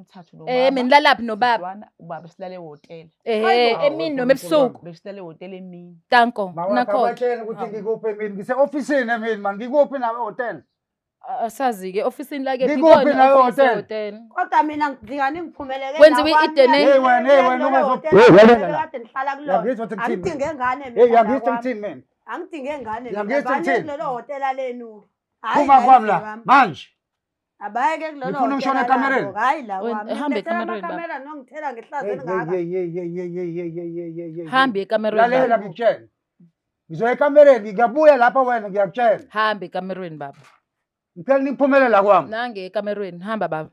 emithathu nobaba. Eh menilalaphi nobaba? Sizwana, ubaba silale ehhotela. Eh emini noma ebusuku. Besilale ehhotela emini. Danko. Mawakhe Nakho. abatshele ukuthi ngikuphi emini. Ngise-ofisini emini man, ngikuphi nawe ehhotela? Asazi-ke ofisini lake Ngikuphi nawe ehhotela? Kodwa mina ngidinga ningiphumeleke Kwenziwa i-DNA. Hey wena, hey wena, Hey, wena la. kade nihlala kulona. Uyangizwa ukuthi ngithini? Angidinge ngane Hey, mina. la uyangizwa kwami. ngithini mina? Angidinge ngane mina. Uyangizwa Bani ngithini? kulelo hhotela lenu. Hhayi Phuma la kwami la endlini kwami. manje. Abayeke kulelo Ngifuna ngishone hhotela ekamereni. labo. Hhayi la Wena, kwami. hamba Nilethela ekamereni, baba. amakhamera nongithela ngehlazo Hey, elingaka. hey, hey, hey, hey, hey, hey, hey, hey, hey, hey. Hambe ekamerweni Lalela baba. ngikutshele. Ngizoya ekamereni, ngiyabuya lapha wena ngiyakutshela. Hambe ekamerweni baba. Ngicela niphumele la kwami. Nange ekamerweni hamba baba.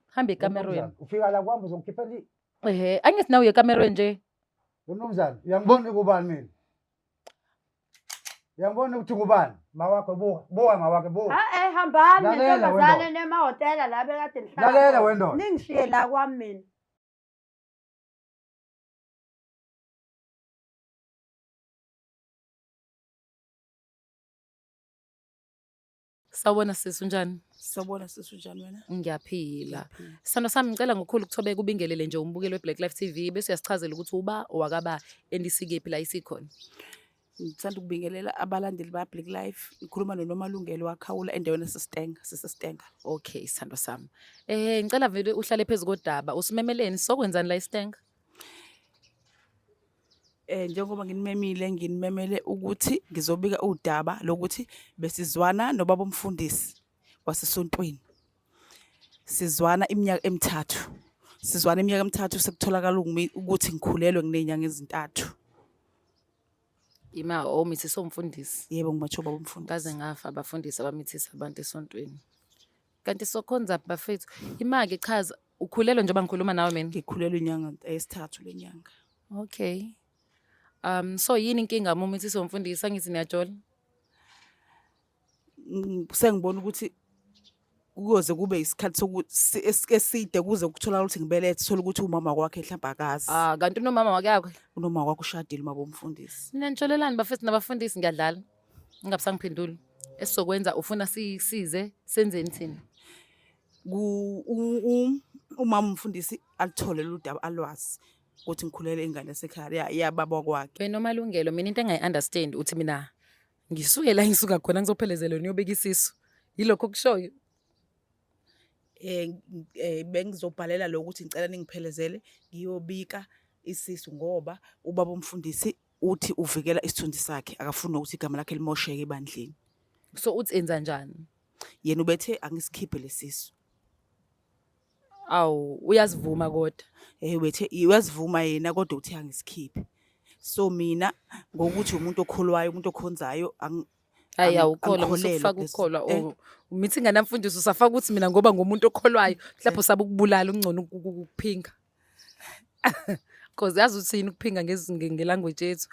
Hambe ekamerweni. Mnumzane, Ufika la kwami uzongikhiphela Ehhe, angithi nawe uye ekamerweni nje. Mnumzane, uyangibona ukubani mina? Uyangibona ukuthi ngubani? Mawakho buka, buka mawakhe buka. Ha eh hambani Lalela, nentombazane wendoda. nemahhotela la bekade nihlala. Lalela, khona. wendoda. Ningishiye la kwami mina. Sawubona sisi unjani? Sawubona sisi unjani wena? Ngiyaphila. Sithando sami ngicela ngokukhulu ukuthobeka ubingelele nje umbukeli we-Black Life TV bese uyasichazela ukuthi uba owakaba endisikephi la isikhona. Ngithanda ukubingelela abalandeli ba Black Life. Ngikhuluma noNomalungelo wakhawula endaweni yaseStenga, siseStenga. Okay, sithando sami. Eh ngicela vele uhlale phezu kodaba. Usimemeleni sokwenzani la iStenga? Njengoba nginimemile nginimemele ukuthi ngizobika udaba lokuthi besizwana nobaba umfundisi wasesontweni. Sizwana iminyaka emithathu. Sizwana iminyaka emithathu sekutholakala ukuthi ngikhulelwe nginey'nyanga ezintathu. Ima omithisa umfundisi. Yebo ngimatsho ubaba umfundisi. Ngaze ngafa abafundisi abamithisa abantu esontweni. Kanti sokhonza bafethu. Ima-ke chaza ukhulelwe njengoba ngikhuluma nawe mina. Ngikhulelwe inyanga eyesithathu le nyanga. Okay. So yini inkinga uma umithisa umfundisi angithi niyajola? Sengibona ukuthi kuyoze kube isikhathi sokuthi eside kuze kutholakala ukuthi ngibelethe, thole ukuthi umama wakhe mhlawumbe akazi. Ah, kanti unomama wakhe yakhe. Unoma wakhe ushadile umama womfundisi. Nina nitsholelani bafethu nabafundisi ngiyadlala. Ingabe sangiphendula. Esizokwenza ufuna sisize senzeni thina? Umama umfundisi aluthole lolu daba alwazi ukuthi ngikhulele ingane yasekhaya yababa kwakhe. Wena Nomalungelo mina into engayi-understand uthi mina ngisuke la ngisuka khona ngizophelezela niyobeka isisu. Yilokho okushoyo. Bengizobhalela lokho ukuthi ngicela ningiphelezele ngiyobika isisu ngoba ubaba umfundisi uthi uvikela isithunzi sakhe akafuni nokuthi igama lakhe limosheke ebandleni. So uthi enza njani? Yena ubethe angisikhiphe lesisu. Awu uyazivuma kodwa. Ubethe uyazivuma yena kodwa uthe angisikhiphe. So mina ngokuthi umuntu okholwayo umuntu okhonzayo Hayi awukholwa angikholelwa usufaka kulezi- ukukholwa oh umithi inganamfundiso usafaka ukuthi mina ngoba ngumuntu okholwayo mhlawumbe usaba ukubulala ungcono ukuphinga. Cause yazi uthini ukuphinga ngelanguage yethu.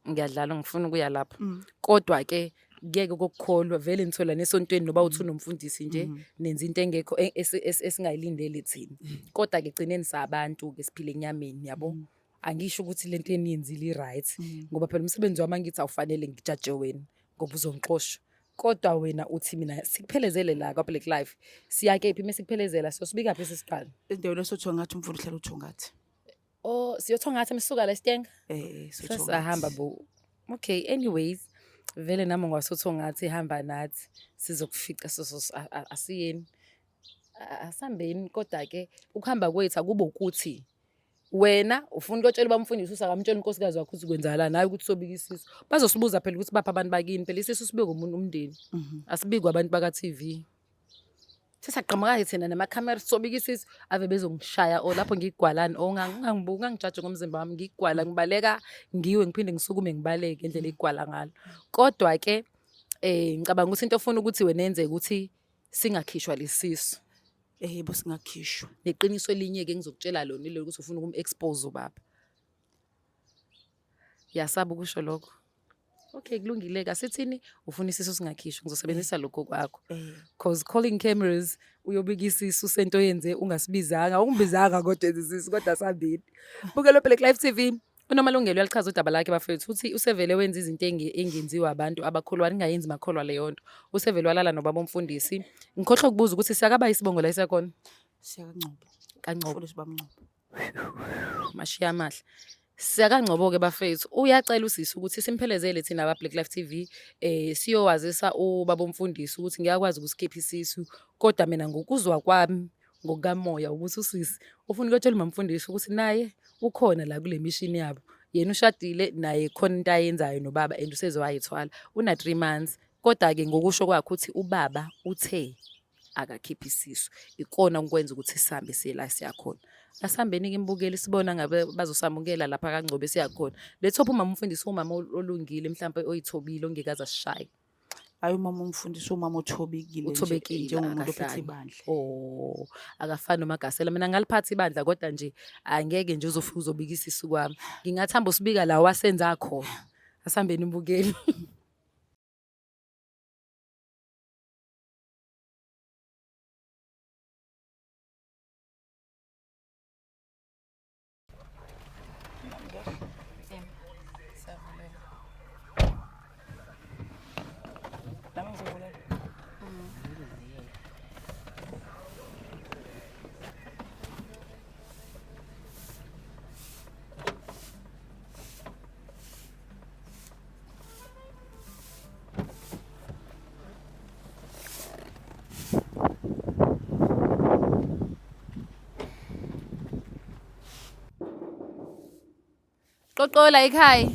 Ngiyadlala ngifuna ukuya lapho. Kodwa ke kuyeke kokukholwa vele nithola nesontweni noba uthi unomfundisi nje nenza into engekho esingayilindele thina. Kodwa ke gcineni sabantu ke siphile enyameni yabo. Angisho ukuthi lento eniyenzile i-right ngoba phela umsebenzi wami angithi awufanele ngijaje wena ngoba uzongixosha. Kodwa wena uthi mina sikuphelezele la kwa-Black Life. Siya kephi uma sikuphelezela siyosibika phi sisiqala? Endaweni esothongathi umfula uhlala uthongathi. Oh, siyothongathi misuka la eStenga? Sothongathi. Sesahamba bo. Okay, anyways, vele nami ngwasothongathi hamba nathi sizokufica asiyeni. Asihambeni kodwa ke ukuhamba kwethu akube ukuthi wena ufuna ukuyotshela ubamfundisi ukuthi akamtshela unkosikazi wakho ukuthi kwenzakalani hayi ukuthi sobika isisu. Bazosibuza phela ukuthi baphi abantu bakini phela isisu sibikwe umuntu umndeni. Asibikwe abantu baka-TV. Sesaqhamuka-ke thina namakhamera sobika isisu ave bezongishaya o lapho ngigwalani o ungangibuki ungangijaji ngomzimba wami ngigwala ngibaleka ngiwe ngiphinde ngisukume ngibaleke ngendlela igwala ngalo. Kodwa ke ngicabanga ukuthi into ofuna ukuthi wena yenze ukuthi singakhishwa lesisu. Yebo singakhishwa. Neqiniso elinye ke ngizokutshela lona ilelo ukuthi ufuna ukum-expose ubaba. Yasaba ukusho lokho. Okay kulungile ke asithini ufuna isisu singakhishwa ngizosebenzisa lokho kwakho. Cause calling cameras uyobika isisu sento yenze ungasibizanga ungibizanga kodwa isisu kodwa sambini. Bukelo Black Life TV. UNomalungelo uyalichaza udaba lakhe bafethu uthi usevele wenza izinto engenziwa abantu abakholwa ningayenzi makholwa leyo nto. Usevele walala nobaba umfundisi. Ngikhohlwa ukubuza ukuthi siyakaba isibongo la esiyakhona. Siya kaNgcobo. KaNgcobo. Mfundisi bamNgcobo. Mashiya amahle. Siyakangcobo-ke bafethu, uyacela usisi ukuthi simphelezele thina aba-Black Life TV siyowazisa ubaba umfundisi ukuthi ngiyakwazi ukusikhipha isisu, kodwa mina ngokuzwa kwami ngokukamoya ukuthi usisi ufuna ukuyotshela umamfundisi ukuthi naye ukhona la kule mishini yabo. Yena ushadile naye khona into ayenzayo nobaba and useze wayithwala, una-3 months. Kodwa-ke ngokusho kwakhe uthi ubaba uthe akakhiphe isisu, ikona okwenza ukuthi sihambe siye la siyakhona. Asihambeni-ke imbukeli sibona ngabe bazosamukela lapha kaNgcobo siyakhona. Let's hope umama umfundisi umama olungile mhlampe oyithobile ongeke aze asishaye. Hayi, umama umfundisi umama othobekile nje, Uthobekile, njengomuntu ophethe akahlanyi. ibandla. Oh, akafani noMagasela. Mina ngaliphatha ibandla kodwa nje angeke nje uzofika uzobika isisu kwami. Ngingathamba usibika la wasenza khona. Asihambeni imbukeli. Nami ngizovulela. Qoqola ekhaya.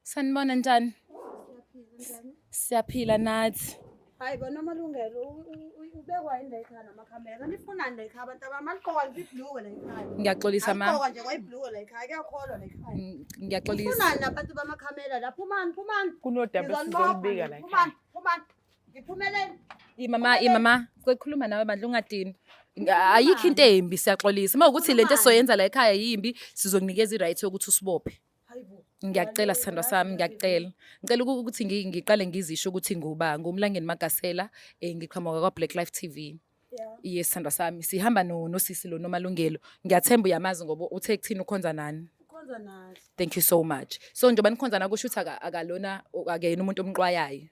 Sanibona njani? Siyaphila nathi. Hayi bona Malungelo, ubekwa yini la ekhaya namakhamera? Nifunani la ekhaya abantu abami? Aligqoka nje ibhuluko la ekhaya. Ngiyaxolisa ma. Aligqoka nje kwayibhuluko la ekhaya, kuyakholwa la ekhaya. Ngiyaxolisa. Ufunani labantu bamakhamera la? Phumani, phumani. Kunodaba Ngizonibopha esizolubika nje. la ekhaya. Phumani, phumani. Ngiphumeleni. Imama, imama, kukhuluma nawe bandla ungadini. Ayikho into embi, siyaxolisa. Uma ukuthi lento esizoyenza la ekhaya yimbi, sizokunikeza i-right yokuthi usibophe. Hayibo. Ngiyakucela sithandwa sami, ngiyakucela. Ngicela ukuthi ngiqale ngizisho ukuthi nguba, nguMlangeni Magasela, ngiqhamuka kwa-Black Life TV. Yeah. Yes, sithandwa sami, sihamba nosisi lo Nomalungelo. Ngiyathemba uyamazi ngoba uthe kuthini ukhonza nani. Ukhonza nathi. Thank you so much. So njengoba nikhonza na kusho ukuthi akalona akuyena umuntu omxwayayo.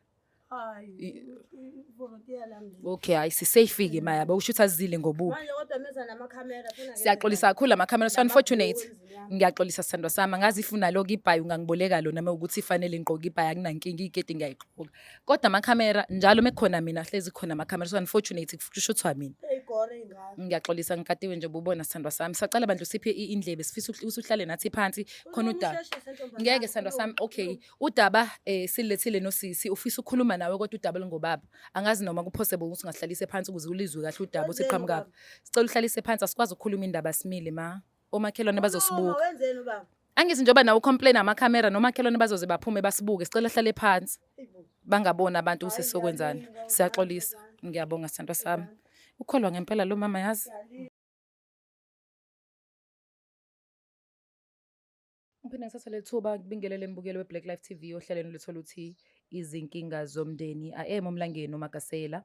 Hayi. Volunteer lami. Okay, hayi si-safe-ke ma yabo, kusho ukuthi azile ngobubi. Manje kodwa meza namakhamera funa ngenze Siyaxolisa kakhulu amakhamera, so Namabhuluko unfortunate. emzini yami. Ngiyaxolisa sithandwa sami, angazi if unalo-ke ibhayi ungangiboleka lona uma ukuthi ifanele ngigqoke ibhayi, akunankinga iketi ngiyayigqoka. Kodwa amakhamera njalo mekukhona mina hlezi khona amakhamera, so unfortunate kushuthwa mina. Eyigore iy'ngane. Ngiyaxolisa ngikatiwe nje ububona sithandwa sami. Sacela bandla usiphe indlebe, sifisa ukuthi uhlale nathi phansi khona udaba. Usheshise ntombazane, Ngeke sithandwa sami, okay. Udaba silethile nosisi, ufisa ukukhuluma nawe kodwa udaba lungobaba. Angazi noma ku-possible ukuthi ungahlalise phansi ukuze ulizwe kahle udaba uthi Wenzeni qhamukaphi. ubaba? Sicela uhlalise phansi, asikwazi ukukhuluma indaba simile ma. Omakhelwane Khuluma, bazosibuka. wenzeni ubaba? Angithi njengoba nawe ucomplain amakhamera nomakhelwane bazoze baphume basibuke. Sicela ahlale phansi. Hayibo. Bangaboni abantu ukuthi Hayi, sizokwenzani. ngiyalinga, Siyaxolisa. ngiyabonga. Ngiyabonga sithandwa sami. Ukholwa ngempela lo mama yazi. Ngiphinde ngithathe leli thuba ngibingelele mbukeli we-Black Life TV ohlelweni luthola ukuthi izinkinga zomndeni aemo Mlangeni uMagasela.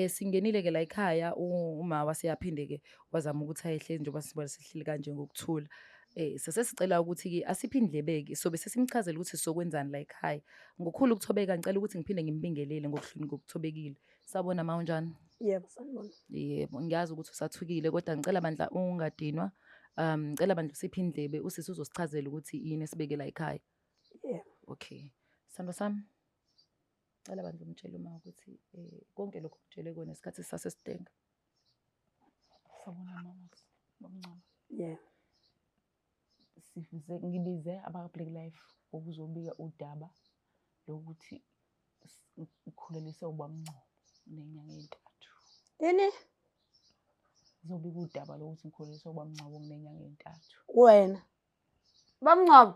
Singenile ke la ekhaya, uma waseyaphinde ke wazama ukuthi ayehle njengoba sibona sihleli kanje ngokuthula. Sesicela ukuthi ke asiphe indlebe ke sobe sesimchazela ukuthi sokwenzani la ekhaya. Ngokukhulu ukuthobeka ngicela ukuthi ngiphinde ngimbingelele ngokuthobekile. Sawubona ma, unjani? Yebo, sanibona. Yebo, ngiyazi ukuthi usathukile kodwa ngicela bandla ungadinwa. Ngicela bandla usiphe indlebe, usisi uzosichazela ukuthi yini esibeke la ekhaya. Yebo. Okay. Sithandwa sami, ngicela bandla umtshele uma ukuthi konke lokho okutshele kona isikhathi sasesidenga. Sawubona mama, bamncane. Yebo. Sifize ngibize abaka Black Life ukuzobika udaba lokuthi ngikhulelise ubamncane nenyanga ey'ntathu. Ini? Ngizobika udaba lokuthi ngikhulelise ubamncane nginenyanga ey'ntathu. Wena. Bamncane.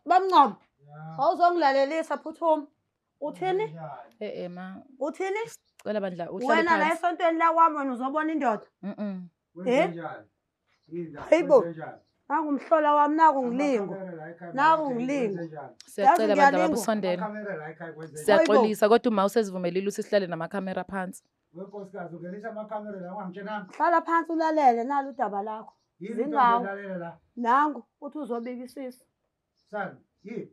Bamncane. Awuzongilalelisa phuthuma. Uthini? Ma. Uthini? Cela bandla uhlale Wena la phansi. esontweni la kwami wena uzobona indoda. Mhm. Wenzenjani? Hayibo. Nangu umhlola wami, naku ngilingo. Naku ngilingo. Siyacela bandla baba ngiyalingwa. usondele. Amakhamera la ekhaya kwenzenjani? Siyaxolisa kodwa uma usezivumelile ukuthi sihlale namakhamera phansi. Wenkosikazi ungenisa amakhamera la ungangitshenanga. Hlala phansi ulalele nalo udaba lakho. Yini into Zingawo. ozoyilalela la? Nangu uthi uzobika isisu. Sani, yini?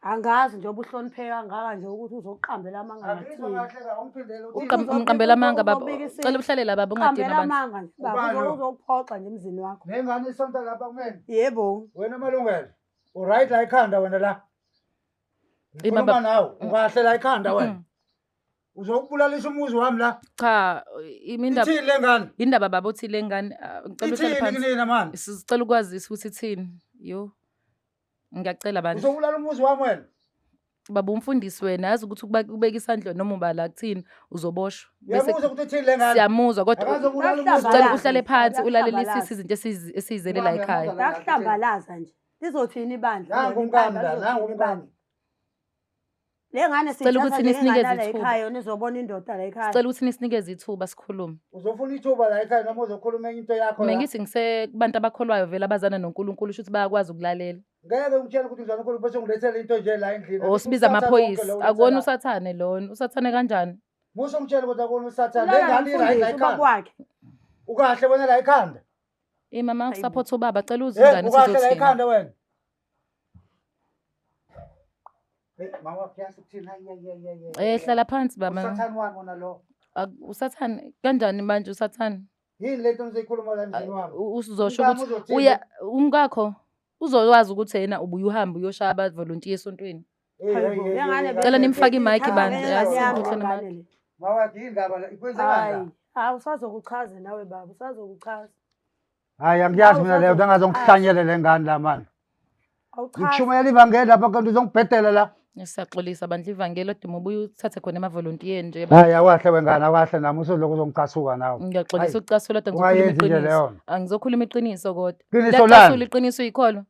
Angazi njengoba uhlonipheke kangaka nje ukuthi uzoqambela amanga Angizwa ngathini. kahle ka ungiphindele uthini? Umqambela amanga baba. Uzobika isisu. Cela uhlale la baba ungadini Qambela abantu. amanga nje baba Ubani lo? uzokuphoxa nje emzini wakho. Nengane isonta lapha kumina. Yebo. Wena Malungelo, uright la ekhanda wena la. Ima Ngikhuluma baba. nawe, ukahle la ekhanda wena. Mm. Uzokubulalisa umuzi wami la. Cha, imindaba Ithini le ngane? indaba baba uthi le ngane ah, ngicela uhlale Ithini phansi. kunina mani? Sicela ukwazisa ukuthi ithini. Yo. Ngiyacela bandla. Uzobulala umuzi wami wena. Baba umfundisi wena yazi ukuthi ubeka isandla noma ubala kuthini uzoboshwa. Bese Uyamuzwa ukuthi ithini le ngane? siyamuzwa kodwa Akazobulala umuzi sicela Bayakuhlambalaza uhlale nje, phansi ulalelisise bayakuhlambalaza. izinto esiyizele la ekhaya. Bayakuhlambalaza nje. Lizothini ibandla? Nangu umkami la, nangu umkami. Le ngane Sicela siyithatha ukuthi njengengane nisinikeze yala ithuba. ekhaya nizobona indoda la ekhaya. Sicela ukuthi nisinikeze ithuba sikhulume. Uzofuna ithuba la ekhaya noma uzokhuluma enye into yakho Mina la. ngithi ngise kubantu abakholwayo vele abazana noNkulunkulu shuthi bayakwazi ukulalela. Ngeke ungitshele ukuthi ngizwana uNkulunkulu bese ungilethele into nje la endlini. Or sibiza Usathane amaphoyisa. wonke lo uletha Akuwona la. usathane lona. Usathane kanjani? Musa ungitshele ukuthi akuwona usathane. Le Ulala ngane i-right la nomfundisi ubaba ekhanda. wakhe. Ukahle wena la ekhanda. Eh mama Hayibo. support ubaba cela uzwe Hey, ingane ukahle la sizothini. ekhanda wena. Hey, mama wakhe ukuthini? Hayi hayi hayi hayi. Eh hlala phansi baba. Usathane wani wona lo? Usathane kanjani manje usathane? Yini lento nizoyikhuluma la emzini wami? Usuzosho Umkami ukuthi uzothini? uya umkakho uzowazi ukuthi yena ubuye uhambe uyoshaya abavolontiya esontweni. Hey, hey, hey, Le ngane hey, Cela hey, nimfake hey. imic Ithatha bandla, ngengane yazi yami ukuthi le ngane noma- le. Mama wakhe yini ndaba la? Kwenzekani la? Hayi, hawu usazokuchaza nawe baba, usazokuchaza. Hayi angiyazi Hawu, mina leyo usazokuchaza. bengazongihlanyele le ngane la mani. Awuchazi. Ngikushumayela ivangeli lapha kanti uzongibhedela la. Siyaxolisa bandla ivangeli oduma ubuye uthathe khona emavolontiyeni nje. Hayi awahle wengane awahle nami usuzolokhu uzongicasuka nawe. Ngiyaxolisa Hayi, ukucasula kodwa ngizokhuluma Ungayenzi nje iqiniso. leyo nto. Angizokhuluma iqiniso kodwa. Qiniso Liyacasula lani? iqiniso uyikholwa.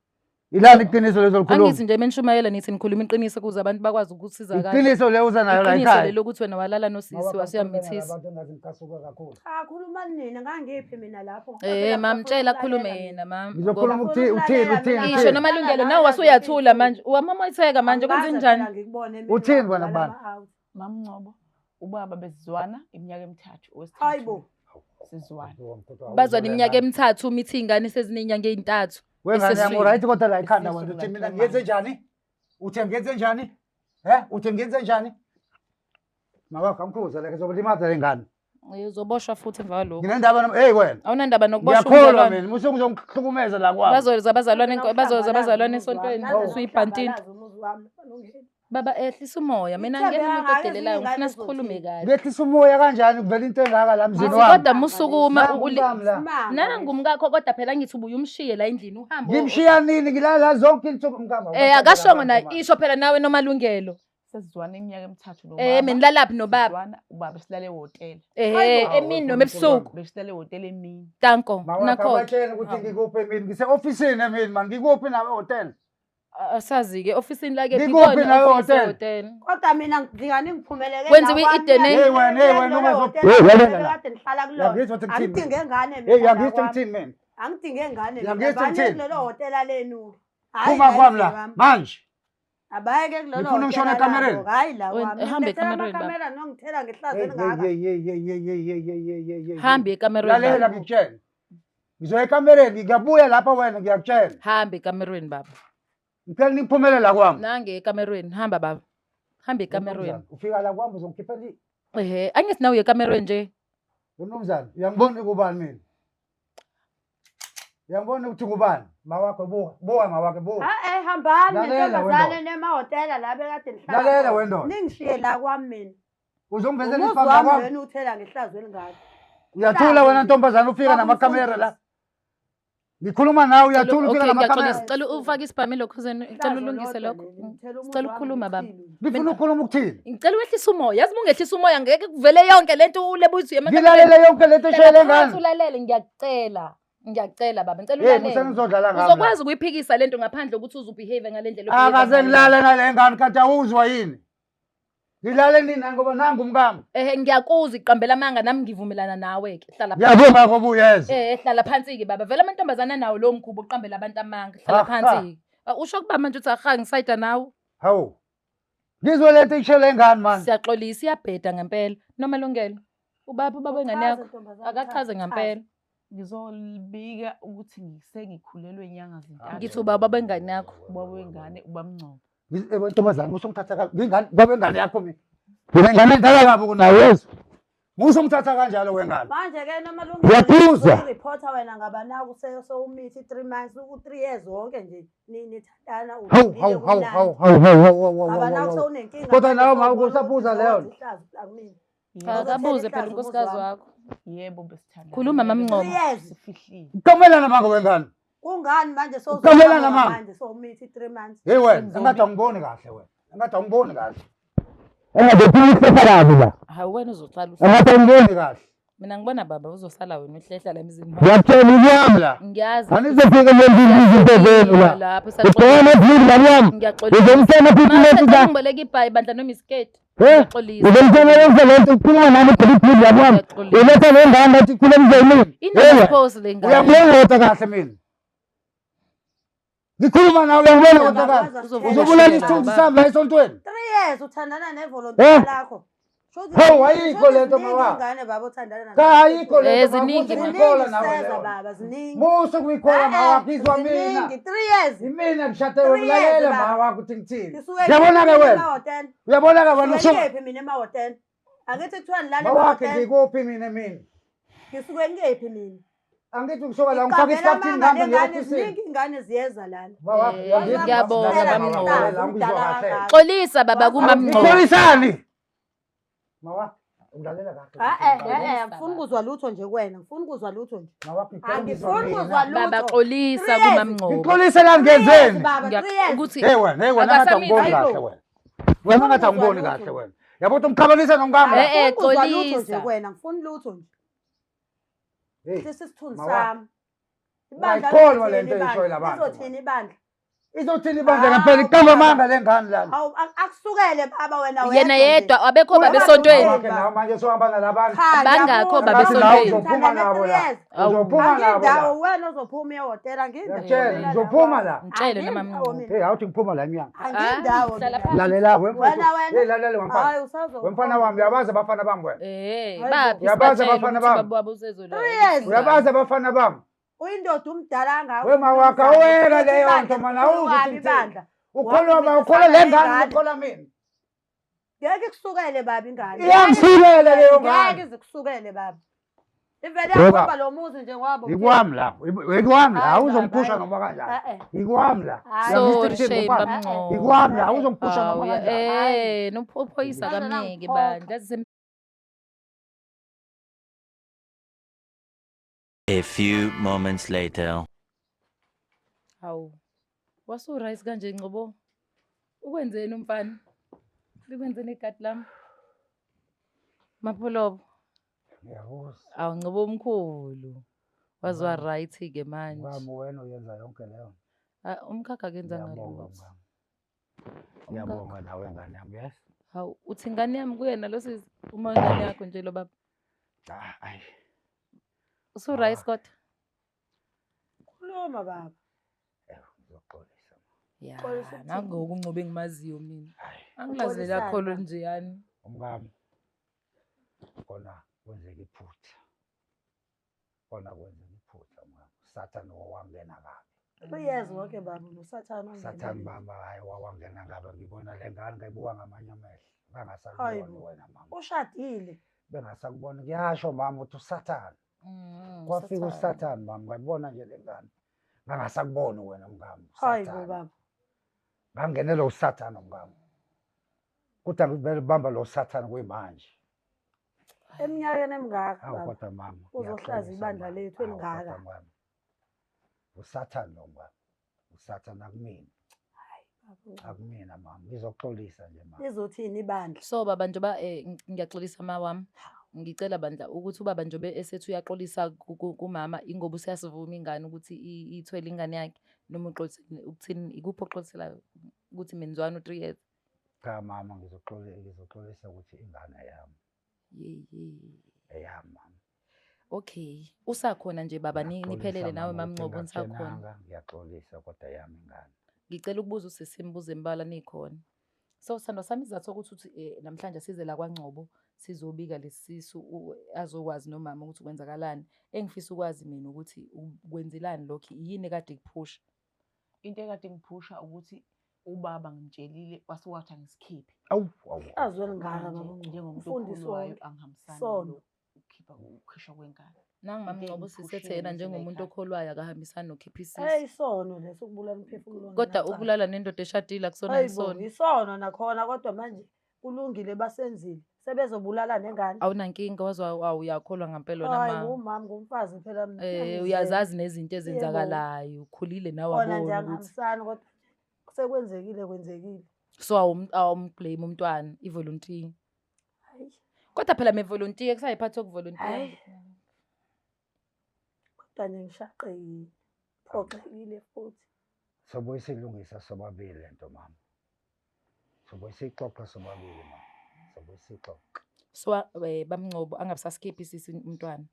Ilani iqiniso lezolikhuluma? Angithi nje menishumayela nithi nikhuluma iqiniso ukuze abantu bakwazi ukusizakala. Iqiniso le uza nayo la Iqiniso ekhaya. lelo ukuthi wena walala nosisi wasuyamithisa. Abantu engathi ngicasuka kakhulu. Cha, khuluma nina, ngangiphi mina lapho. Eh mam tshela khulume yena mam. Ngizokhuluma ukuthi uthini uthini Isho uthini. nomalungelo nawe wasuyathula manje. Wamamatheka manje kwenze njani? Uthini wena kubani? Mamngcobo, ubaba besizwana iminyaka emithathu owesithathu. Hayibo. Sizwana. Bazwana iminyaka emithathu umithi ingane sezinenyanga ey'ntathu. Wengane yami eseswini. uright kodwa la ekhanda Isisu wena uthi mina like ngiyenze njani? Uthe ngiyenze njani? Eh? Uthe ngiyenze njani? Mawakho amkhuza la ngizobalimaza le ngane. Eh, Uzoboshwa futhi emva kwalokho. Nginendaba noma hey wena. Awunandaba nokuboshwa Ngiyakholwa umzalwane. mina musu ngizongihlukumeza la kwami. Bazoza abazalwane bazoza abazalwane esontweni usuyibhantini. Baba ehlisa umoya mina Ithembe ngeke umuntu kangaka, odelelayo ezinye ngifuna iy'ngane sikhulume uzothini? kahle. Ngehlisa umoya kanjani kuvela into engaka la mzini Ngithi wami. kodwa musukuma Nangu umkami la. Nangumkakho kodwa phela ngithi ubuye umshiye la endlini uhambe. Ngimshiya nini ngilala zonke insuku mkami. Eh akashongo na isho phela nawe nomalungelo. Sesizwana iminyaka emithathu nobaba. Eh mina nilalaphi nobaba? Sizwana, ubaba silale ehhotela. Eh emini noma ebusuku. Besihlale ehhotela emini. Tanko Mawakho nakho. abatshele ukuthi ngikuphi emini ngise-ofisini emini mani ngikuphi nawe ehhotela. Asazi ke ofisini lake Ngikuphi nawe ehhotela? Kodwa mina ngidinga ningiphumeleke. Kwenziwe i-DNA. Hey wena, hey wena, Hey, wena la. Kade ngihlala kulona. Uyangizwa ukuthi ngithini mina? Angidinge ngane Hey mina. la uyangizwa kwami. ngithini mina? Angidinge ngane mina. Uyangizwa Bani ngithini? kulelo hhotela lenu. Hhayi Phuma la kwami la endlini kwami. manje. Abayeke kulelo Ngifuna ngishone hhotela ekamereni. labo. Hhayi la Wena, kwami. ehambe Ngilethela ekamereni, baba. amakhamera nongithela ngehlazo Hey elingaka. hey hey hey hey hey hey hey hey hey hey. Hambe ekamerweni. Lalela baba. ngikutshele. Ngizoya ekamereni ngiyabuya lapha wena ngiyakutshela. Hambe ekamerweni baba. Ngicela niphumele la kwami. Nange ekamerweni hamba baba. Hambe ekamerweni. Mnumzane, Ufika la kwami uzongikhiphela Ehhe angithi nawe uye ekamerweni nje. Mnumzane, uyangibona ukubani mina? Uyangibona ukuthi ngubani? Mawakho buka, buka mawakho buka. Ha eh hambani Lalela nentombazane wendoda. nemahhotela la bekade ngihlala. Lalela khona. wendoda. Ningishiye la kwami mina. Uzongivezela Umuzi isibhamu wami kwami. wena uthela ngehlazo elingaka. Uyathula wena ntombazane ufika namakamera la. Ngikhuluma nawe uyathula ufika Okay, namakamera. ngiyaxolisa. Cela ufake isibhamu elokhuzeni. Cela ulungise lokho. Sicela ukukhuluma baba. Ngifuna ukukhuluma ukuthini? Ngicela wehlise umoya. Yazi uma ungehlisa umoya ngeke kuvele yonke lento ulebe uthi Ngilalele yonke lento eshayele ngane. Ulalele ngiyakucela. Ngiyakucela baba. Ngicela Hey, musa ulalele. ngizodlala ngami. la. Uzokwazi ukuyiphikisa lento ngaphandle kokuthi uzubehave ngale ndlela obehave Akaze ngayo. ngilale nale ngane kanti awuzwa yini? Ngilale nini ngoba nangu umkami. Ehhe ngiyakuzwa iqambela amanga nami ngivumelana nawe ke. Hlala phansi. Ngiyabonga ngoba uyezwa. Eh hlala phansi ke baba. Vele amantombazana nawo lo mkhuba uqambela abantu amanga. Hlala Ha, phansi ke. Ah, Usho kuba manje uthi aha ngisayida nawe. Hawu. Ngizwe lento eshayele ngane man. Siyaxolisa iyabheda ngempela. Noma lungelo. Ubaba ubaba wengane yakho akachaze ngempela. Ngizolibika ukuthi ngisengikhulelwe inyanga zintathu. Ngithi ubaba wengane yakho. Ubaba wengane ubamngcobo. Ntombazane usungithatha kabi. Ngingane baba ingane yakho mina. Mina ingane endala kabi kunawe yezwa. Musungithatha kanjalo wengane. Manje ke noma Ngiyakuzwa. Reporter wena ngaba naku sewumithi 3 months u 3 years wonke nje nithandana Hawu hawu hawu hawu hawu hawu hawu hawu Ngaba naku hawu. sewunenkinga. Kodwa nawe ma usaphuza leyo nto. nto. Cha, akabuze phela unkosikazi wakho. Yebo besithandana. Khuluma, Mama Ngcobo. Three years. Sifihlile. Uqamelana manga wengane. Kungani manje Uqamelana mama. manje sewumithi 3 months. Hey wena, engathi angiboni kahle wena. Engathi angiboni kahle. Engathi ufuna ukuhlehla kabi la. Hawu wena uzoqala uhlehla. Engathi angiboni kahle. Mina ngibona baba uzosala wena uhlehla la emzini. Ngiyakutshela ikwami la. Ngiyazi. Anizofika ngenza izinto zenu la. Lapho Ubhekene nebhululu ngane yami. Ngiyaxolisa. Uzomtshela futhi lento la. Ngiboleka ibhayi bandla noma isiketi. Eh? Ngiyaxolisa. Uzomtshela yenze lento ukhuluma nami ubheke ibhululu ngane yami. Ngiyaxolisa. Uletha le ngane athi ikhule emzini. Inamaphosi le ngane. Uyakubona kahle mina. Ngikhuluma nawe uyangibona kodwa kahle. Uzobulala isithunzi sami la esontweni. 3 years uthandana nevolontiya Eh? lakho. Shuthi Hawu, ayikho shuthi le nto ziningi mama. ingane baba othandana nazo. Cha ayikho le Eh, nto mama. ziningi Musa mama. ukuyikhola nawe Ziningi leyo. baba ziningi. Musa ukuyikhola Eh, mama wakho izwa mina. Ziningi 3 years. Imina ngishade Three wena years, ulalela baba. mama wakho ukuthi ngithini. Ngisuke Uyabona ke wena? emahhotela. Uyabona ke wena Ngisuke usuka. ngiyephi mina emahhotela? Angithi kuthiwa nilala Mama wakhe emahhotela. ngikuphi mina mina? Ngisuke ngiyephi mina? Angithi ngisuka la ngifaka Iqambela isikhathini amanga ngihambe lengane ngiye ofisini. ziningi ingane ziyeza lana. Mama wakhe Eh, uyangizwa? ngiyabonga, Lalela, Baba mama, Ngcobo. lalela, angizwa kahle. Xolisa baba kumamngcobo. Ngixolisani? Mama wakhe ulalela kahle. Eh eh eh angifuni ukuzwa lutho nje kuwena, ngifuni ukuzwa lutho nje. Mama wakhe ngicela ukuzwa Angifuni mina. ukuzwa lutho. Baba xolisa Three years. kumamngcobo. Ngixolisela ngenzeni? Baba, 3 years. Ukuthi Hey wena, hey wena ngathi Akasamithi. angiboni kahle wena. Wena ngathi angiboni kahle wena. Yabo ukuthi umxabanisa nomkami. Eh, eh, Angifuni ukuzwa lutho nje xolisa. kuwena, angifuni lutho nje. Hey, Lesi sithunzi Mama wakhe. sami. Ibandla Ungayikholwa lizothini le nto ibandla? eyishoyo labantu, Lizothini ibandla? Izothini ibandla ngempela iqamba amanga le ngane lana. Hawu akusukele baba wena wedwa. Yena nje. yedwa abekho baba Wena esontweni. Wakhe nawe manje sohamba nalabantu. Cha, Bangakho ngiyakuzwa. baba Ngathi nawe esontweni. uzophuma nabo la. Awu. Uzophuma nabo la. Angindawo wena ozophuma uyehhotela angindawo. Ngiyakutshela ngizophuma la. Ngitshele noma Angindawo Mngcobo. mina. Hey awuthi ngiphuma la emnyango. Angindawo. Hlala mina. phansi. Lalela wemfowethu. Wena wena. Hey lalela wemfana. Hayi usazo. Wemfana wami uyabazi abafana bami wena. Eh, Hayi baphi bo. Uyabazi sibatshele abafana ukuthi bami? baba wabo usezola. Three years. Uyabazi abafana bami. Uyindoda umdala kangaka. Wema wakho awuyeka leyo nto mana awuzi ukuthi ngithini. Ibandla. Ukholwa ba ukholwa le ngane ukholwa mina. Ngeke kusukele baba ingane. Iyangisukela leyo ngane. Ngeke izikusukele baba. Ivele Ngoba- yakhomba lo muzi nje ngoba Ikwami la. Ikwami la Hayi, awuzongiphusha baba, noma kanjani. Eh eh. Ikwami la. Hayi. Sorry Uyangizwa ukuthi shame ngubani? bamngcobo. Ikwami la awuzongiphusha Hawu, noma kanjani. eh, nophoyisa Ngicela kamnike nangiphoqa. bandla. Yazi A few moments later. Hawu. Wasu-rice kanje Ngcobo. Ukwenzeni umfana? Likwenzeni igadi lami? Mapholobo. Ngiyakuzwa. Awu Ngcobo omkhulu. Waziwa right ke manje. Ngami wena uyenza yonke leyo. nto. Ah, Umkhakha kenza Ngiyabonga ngalutho. mngami. Ngiyabonga nawe ngane yami yes. Hawu, uthi ingane yami kuyena lo sisi uma ingane yakho nje lo baba. Ah ayi. Usu-rice kodwa? Khuluma baba. Eh, ngizoxolisa. Ya, Xolisa ukuthini? nangoku uNgcobo engimaziyo mina. Hayi. Angilazi Uxolisani kakhulu baba? nje yani. Umkami kona kwenzeka iphutha. Kona kwenzeka iphutha mngami. Sathane wawangena kabi. 3 years wonke baba nosathane ongena. Sathane baba hayi wawangena kabi ngibona le ngane ngayibuka ngamanye amehlo. Hayi Bangasakuboni bo. wena mama. Ushadile. Bengasakuboni kuyasho mama ukuthi usathane. Mm, Kwafika uSathane. usathane mama ngayibona nje le ngane. Ngangasakuboni wena mngami. Hayi bo uSathane. baba. Ngangenelwa usathane mngami. Kodwa ngivele bamba lo sathane kuyimanje. Eminyakeni emingaka Hawu baba. kodwa mama. Uzohlaza ngiyaxolisa ibandla mama. lethu Hawu elingaka. kodwa mama. Usathane lo mngami. Usathane akumina. Baba, Akumina mama. Ngizoxolisa nje mama. Lizothini ibandla? So baba njengoba ngiyaxolisa ma wami. Ngicela bandla ukuthi ubaba njengoba esethi uyaxolisa kumama ingoba useyasivuma ingane ukuthi ithwele ingane yakhe noma uxolisele ukuthini ikuphi oxoliselayo ukuthi menzwani u3 years. Cha mama ngizoxolisa ngizoxolisa ukuthi ingane yami Ye ye. eyami mama. Okay. Usakhona nje baba Ngiyaxolisa niphelele nawe mama ukuthi mamNgcobo nisakhona. ngingakutshenanga, Ngiyaxolisa kodwa yami ingane. Ngicela ukubuza usisi imibuzo embalwa nikhona. So sithandwa sami isizathu sokuthi uthi namhlanje size la kwaNgcobo sizobika lesisu azokwazi nomama ukuthi kwenzakalani. Engifisa ukwazi mina ukuthi kwenzelani lokhu yini ekade ikuphusha. Into ekade ngiphusha ukuthi Ubaba ngimtshelile wase wathi angisikhiphe. Awu, awu. Azwe lingaka Manje baba njengomuntu umfundisi okhulwayo wonke. angihambisani Sono. nokukhipha ukukhishwa kwengane. Nangu Into mamngcobo usisi engiphushile ethi yena nje la njengomuntu ekhaya. okholwayo akahambisani nokhipha Hey isisu. isono leso ukubulala umphefumulo Kodwa ongenacala. ukulala nendoda eshadile akusona Hayibo, isono. isono nakhona kodwa manje kulungile basenzile. Sebezobulala nengane. Awunankinga waze uyakholwa ngampela wena Hayi ma. ngumama ngumfazi phela mina. Eh Ngiyamzela. uyazazi nezinto Yebo. ezenzakalayo, ukhulile nawe Khona nje wabona ukuthi angihambisani kodwa sekwenzekile kwenzekile. so awumblame umntwana ivolunteer. Hayi. Kodwa phela me volunteer kusayiphathi yokuvolunteer. Hhayi. Kodwa nje ngishaqekile. Phoxekile futhi. Sobuye siyilungisa sobabili lento mama. Sobuye siyixoxe sobabili mama. Sobuye siyixoxe. So bamngcobo angabisaskiphi isisi umntwana.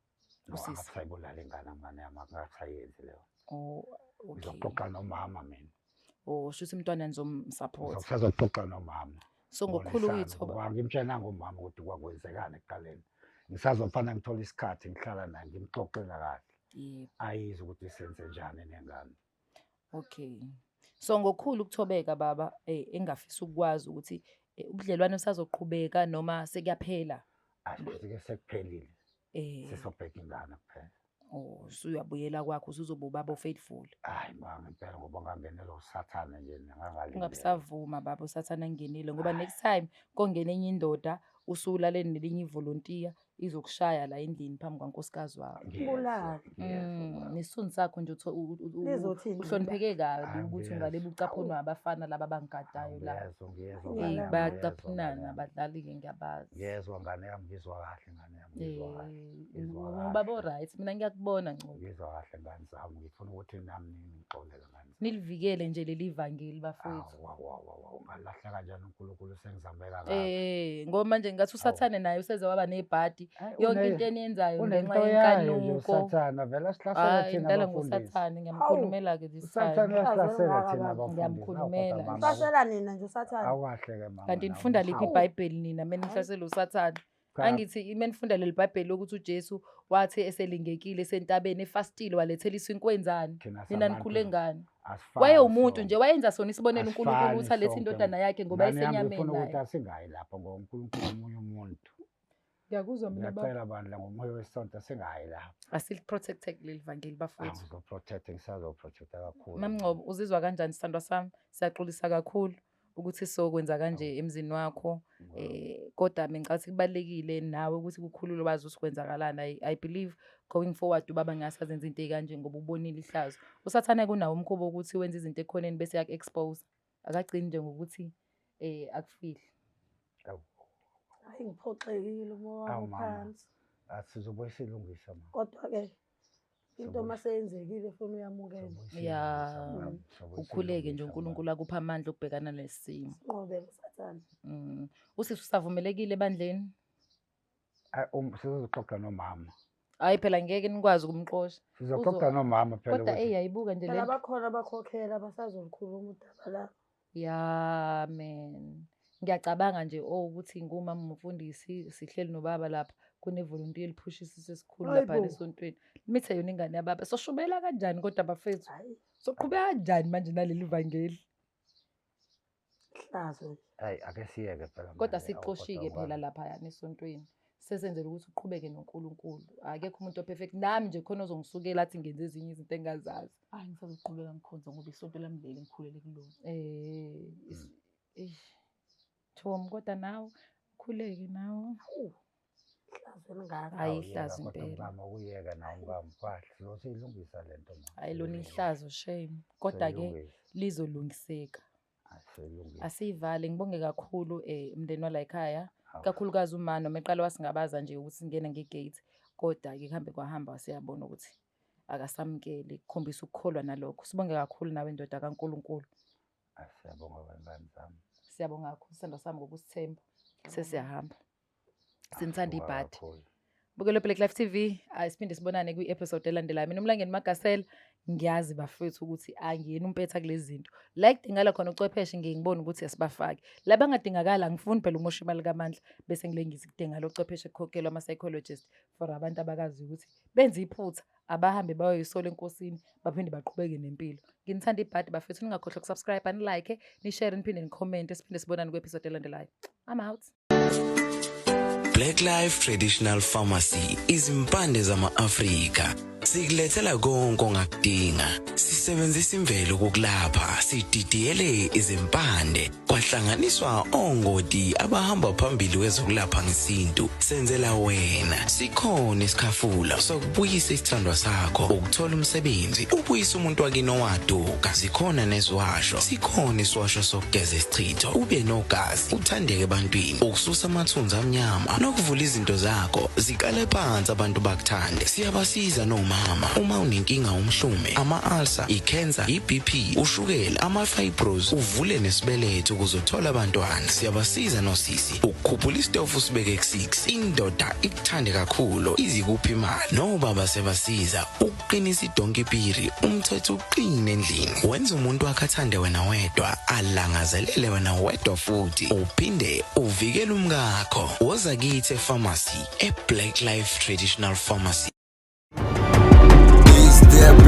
No, Usisi. angasayibulala ingane ngane yami, angasayenzi leyo. Oh, okay. Ngizoxoxa nomama mina. Oh, shuthi umntwana nizomsupport. Ngizoxoxa nomama. So ngokukhulu Bonisana, ukuyithoba. ngoba ngimtshelanga umama ukuthi kwakwenzekani ekuqaleni. Ngisazofana ngithole isikhathi ngihlala naye ngimxoxela kahle. Yebo. Ayizwe ukuthi senze njani nengane. Okay. So ngokukhulu ukuthobeka baba engafisa ukwazi ukuthi ubudlelwane busazoqhubeka noma sekuyaphela. Asike sekuphelile. Sisobheka ingane kuphela. Oh, usuyabuyela kwakho usuzoba ubaba faithful. Hayi ma ngempela ngoba ngangenelwa usathane nje ngangalindele. Ungabisavuma baba usathane angenile ngoba next time kongena enye indoda usulalele nelinye ivolontiya izokushaya la endlini phambi kwankosikazi wakho. Bulala. Nesithunzi sakho nje Lizothini uhlonipheke kabi Hayi, ukuthi ngiyezwa. ungalebe ucaphunwa abafana laba abangigadayo la. Ngiyezwa, ngiyezwa Eyi, ngane Eyi yami, ngiyezwa bayacaphunana ngane yami. abadlali-ke ngiyabazi. Ngiyezwa ngane yami, ngizwa kahle ngane yami, ngizwa kahle. Ngizwa Ubaba kahle. o-right mina ngiyakubona Ngcobo. Ngizwa kahle ngane zami, ngifuna ukuthi nami ningixolele ngane zami. Nilivikele nje leli vangeli bafowethu. Awu, awu, awu, awu, awu, ngalahla kanjani uNkulunkulu sengizame kangaka. Ngoba manje ngathi usathane naye useze waba nebhadi. Hayi, Yonke into eniyenzayo ngenxa unento yayo nje yenkanuko. uSathane, vele asihlasele Hayi thina ngidlala abafundisi. ngosathane ngiyamkhulumela-ke this Usathane time. uyasihlasela Ngiyamkhulumela. thina abafundisi. Ngiyamkhulumela. Awu, kodwa mama, Hlasela nina nje usathane. Awukahle-ke mama. Kanti nawe nifunda liphi umshaya. iBhayibheli nina meni nihlasela usathane? Cha. Angithi menifunda leli Bhayibheli lokuthi uJesu wathi eselingekile esentabeni efastile walethela isinkwa wenzani? Thina Nina sabantu nikhule ngani? asifani Wayewumuntu sonke. nje wayenza sona isibonelo uNkulunkulu Asifani ukuthi alethe sonke. indodana yakhe ngoba Ngane yami esenyameni ngifuna ukuthi naye. asingayi lapho ngoba uNkulunkulu omunye umuntu. Ngiyakuzwa mina baba. Ngiyacela bandla ngomoya wesonto asingayi lapho. Asiliprotecte kuleli vangeli bafowethu. Ngizoprotecta, ngisazoprotecta kakhulu. Mamngcobo uzizwa kanjani sithandwa sami? Siyaxolisa kakhulu ukuthi sokwenza kanje emzini wakho. Kodwa mina ngicabanga ukuthi kubalulekile nawe ukuthi kukhulule wazi ukuthi kwenzakalani. I believe going forward ubaba ngase azenze into ey'kanje ngoba ubonile ihlazo. Usathane kunawo umkhuba wokuthi wenze izinto ekhoneni bese yaku-expose. Akagcini nje ngokuthi akufihle. Awu. Hayi ngiphoxekile umoya Awu, wami mama. phansi. Asizobuye silungise mama. Kodwa-ke into Sobuye- uma seyenzekile funa uyamukela. Sobuye Ya, silungise, mama. Sobuye ukhuleke nje silungise, uNkulunkulu mama. akuphe amandla okubhekana nesimo. Sinqobe usathane. Usisi usavumelekile ebandleni? Ayi, sizoxoxa nomama. Hayi phela ngeke nikwazi ukumxosha. Sizoxoxa nomama phela Kodwa ukuthi eyi ayibuka nje Phela le. bakhona abakhokhela basazolikhuluma udaba labo. Ya man. Ngiyacabanga nje oh ukuthi ngumama umfundisi sihleli nobaba lapha kunevolunteer eliphusha isisu esikhulu lapha Hayibo. esontweni. Mithe yona ingane yababa. Soshumela kanjani kodwa bafethu? Hayi Soqhubeka kanjani manje naleli vangeli? hlazo nje. Hayi ake siyeke phela. Kodwa manje, awu, sixoshike kodwa phela lapha esontweni. Sesenzela ukuthi uqhubeke noNkulunkulu. Akekho umuntu operfect. Nami nje khona ozongisukela athi ngenze ezinye izinto engazazi. Hayi ngisazoqhubeka ngikhonze ngoba isonto lami leli ngikhulele kulona. Eish. Thom kodwa nawe ukhuleke nawe. Hlazo elingaka. Hayi Awu, yeka, ihlazo kodwa impela. mkami, ukuyeka nawe mkami kahle. Sizosiyilungisa le nto mama. Hayi lona Sizoyilungisa. ihlazo shame. Kodwa ke Sizoyilungisa. lizolungiseka. Hayi, sizoyilungisa. Asiyivale ngibonge kakhulu umndeni wala ekhaya. Awu. Kakhulukazi uma noma eqala wasingabaza nje ukuthi singene ngegate kodwa ke kuhambe kwahamba siyabona ukuthi akasamukeli kukhombisa ukukholwa nalokho. Sibonge kakhulu nawe ndoda kaNkulunkulu. Hayi, siyabonga bangani zami. Siyabonga kakhulu sithandwa sami ngokusithemba. Sesiyahamba. Sinithanda Siyabonga ibhadi. kakhulu. Bukelo Black Life TV, siphinde sibonane kwi-episode elandelayo. Mina uMlangeni Magasela, ngiyazi bafethu ukuthi angiyena umpetha kulezi zinto. La kudingakala khona ucwepheshe ngiye ngibone ukuthi asibafaki. La bangadingakala angifuni phela umosha imali kaMandla bese ngile ngithi kudingakala ucwepheshe kukhokhelwa ama-psychologist for abantu abakaziyo ukuthi benze iphutha abahambe bayoyisola enkosini baphinde baqhubeke nempilo. Nginithanda ibhadi bafethu, ningakhohlwa ukusubscribe, nilike, nishare, niphinde nikhomente, siphinde sibonane kwi-episode elandelayo. I'm out. Black Life Traditional Pharmacy izimpande zama-Afrika sikulethela konke ongakudinga. Sisebenzisa imvelo ukukulapha, sididiyele izimpande kwahlanganiswa ongoti abahamba phambili kwezokulapha ngesintu. Senzela wena. Sikhona isikhafula sokubuyisa isithandwa sakho, ukuthola umsebenzi, ubuyise umuntu wakini owaduka. Zikhona neziwasho, sikhona isiwasho sokugeza isichitho, ube nogazi, uthandeke ebantwini, ukususa amathunzi amnyama nokuvula izinto zakho ziqale phansi abantu bakuthande. Siyabasiza nomama uma unenkinga, umhlume, ama-ulcer, i-cancer, i-BP, ushukela, ama-fibros, uvule nesibeletho ukuze uthole abantwana. Siyabasiza nosisi ukukhuphula isitofu usibeke ku-6, indoda ikuthande kakhulu, izikuphi imali. Nobaba sebasiza ukuqinisa idonki piri, umthetho uqine endlini, wenza umuntu wakhe athande wena wedwa, alangazelele wena wedwa, futhi uphinde uvikele umkakho. Woza kithi epharmacy, e-Black Life Traditional Pharmacy. Is the